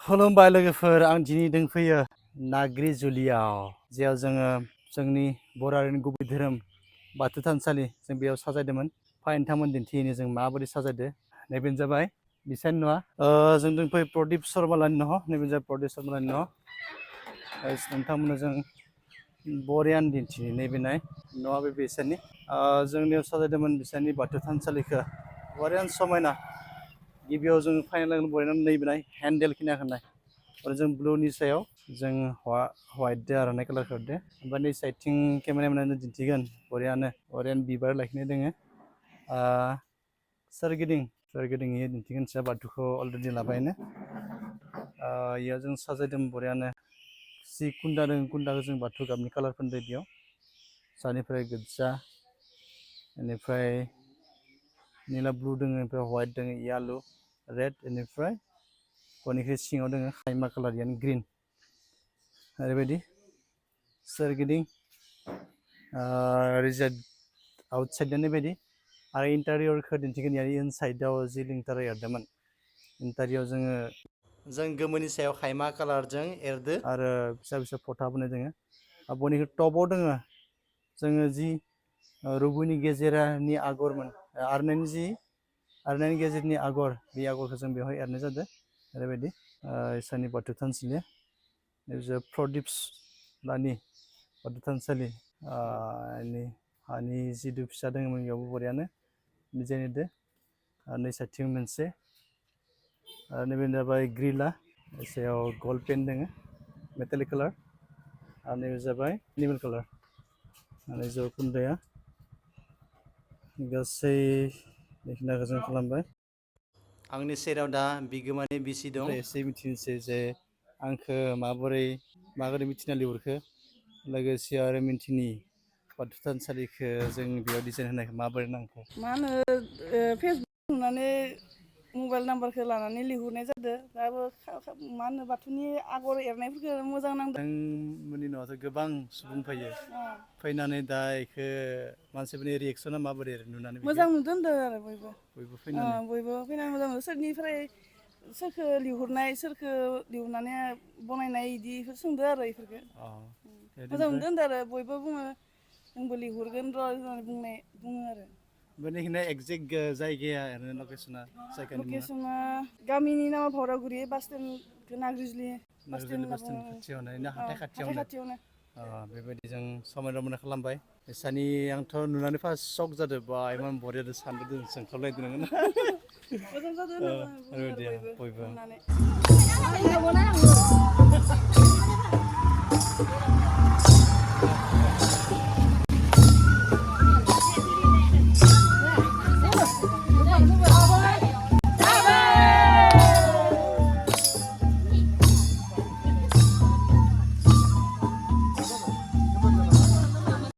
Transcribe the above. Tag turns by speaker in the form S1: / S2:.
S1: खुलुमबाय लोगोफोर आं दिनै दंफैयो नाग्रि जुलियाव जेराव जोङो जोंनि बर' हारिनि गुबै धोरोम बाथौ थानसालि जों बेयाव साजायदोंमोन फै नोंथांमोन दिन्थिनो जों माबोरै साजायदो नैबेनो जाबाय बिसानि न'आ जों दंफैयो प्रदीप शर्मालानि न' नैबे जाबाय प्रदीप शर्मालानि न' नोंथांमोननो जों बरियान दिन्थियो नैबे नाय न'आ बे बिसानि जोंनियाव साजायदोंमोन बिसानि बाथौ थानसालिखौ बरियान समायना गिबियाव जों फाइनाल बरायनानै नैबेनाय हेन्देल खिना होनाय आरो जों ब्लुनि सायाव जों व्हाइट दो आर'नाइ कालार होदो ओमफ्राय नै साइडथिं केमेरामेनानो दिन्थिगोन बरियान बिबार लाखिनाय दोङो सोरगिदिं इयो दिन्थिगोन सोर बाथौखौ अलरेडि लाबायनो इयाव जों साजायदों बरियानो जि कुन्दा दों कुन्दाखौ जों बाथौ गाबनि कालार फोनदो बेयाव सानिफ्राय गोज्जा बेनिफ्राय नीला ब्लु दोङो ओमफ्राय व्हाइट दोङो येल्ल' रेड बेनिफ्राय गनिख्रुइ सिङाव दोङो खायमा कालार यानि ग्रिन ओरैबायदि सोरगिदिं रिजार्ट आउटसाइडनि बायदि आरो इन्टारियरखौ दिन्थिगोन यानि इनसाइडआव जि लिंटार एरदोंमोन इन्टारियरआव जों गोमोनि सायाव खायमा कालारजों एरदो आरो फिसा फिसा फथा बोनाय दोङो आरो बयनिख्रुइ टपाव दोङो जोङो जि रुबुनि गेजेरनि आगरमोन आर'नाइनि गेजेरनि आगर बे आगरखौ जों बेवहाय एरनाय जादों ओरैबायदि इसोरनि बाथौ थानसालिया नैबे प्रदीप लानि बाथौ थानसालि हानि जिदु फिसा दङमोन बेयावबो बरियानो डिजाइन होदो आरो नै साइडथिं मोनसे आरो नैबे जाबाय ग्रिला सायाव गल्ड पेन दोङो मेटालिक कालार आरो नैबे जाबाय एनिमेल कालार आरो जौखुन्दाया गासै बेखिनिखौ जों खालामबाय आंनि सेराव दा बिगोमानि बिसि दं एसे मिथिनोसै जे आंखौ माबोरै मिथिना लिहरखो लोगोसे आरो मिन्थिनि बाथौ थानसालिखौ जों बेयाव डिजाइन होनायखौ माबोरै नांखो
S2: मा होनो फेसबुक नुनानै मबाइल नाम्बारखौ लानानै लिंहरनाय जादों दाबो मा होनो बाथौनि आगर एरनायफोरखौ मोजां नांदों
S1: नोंथांमोननि न'आवथ' गोबां सुबुं फैयो फैनानै दा बेखौ मानसिफोरनि रिएक्सना माबोरै नुनानै
S2: मोजां नुदों होनदों आरो
S1: बयबो फैनानै
S2: मोजां नुदों सोरनिफ्राय सोरखौ लिंहरनाय सोरखौ लिंहरनानै बनायनाय बिदिखौ सोंदों आरो बेफोरखौ मोजां मोनदों होनदों आरो बयबो बुङो जोंबो लिंहरगोन र' होननानै बुङो आरो
S1: बेनिखायनो एक्जेक्ट जायगाया ओरैनो लकेसना जायगानि मुङा
S2: गामिनि नामा भावरागुरि बास स्टेन्ड नाग्रिजुलि बास स्टेन्ड होनना बुङो
S1: खाथियावनो हाथाय
S2: हाथाय
S1: खाथियावनो
S2: खाथियावनो
S1: बेबायदि जों समायना रमायना खालामबाय बिसानि आंथ' नुनानै फार्स्ट सक जादों बा इमान बरिया सानदों सोंखाबलायदों
S2: मोजां जादों होनना बुङो आरो बयबो
S1: बयबो
S2: नुनानै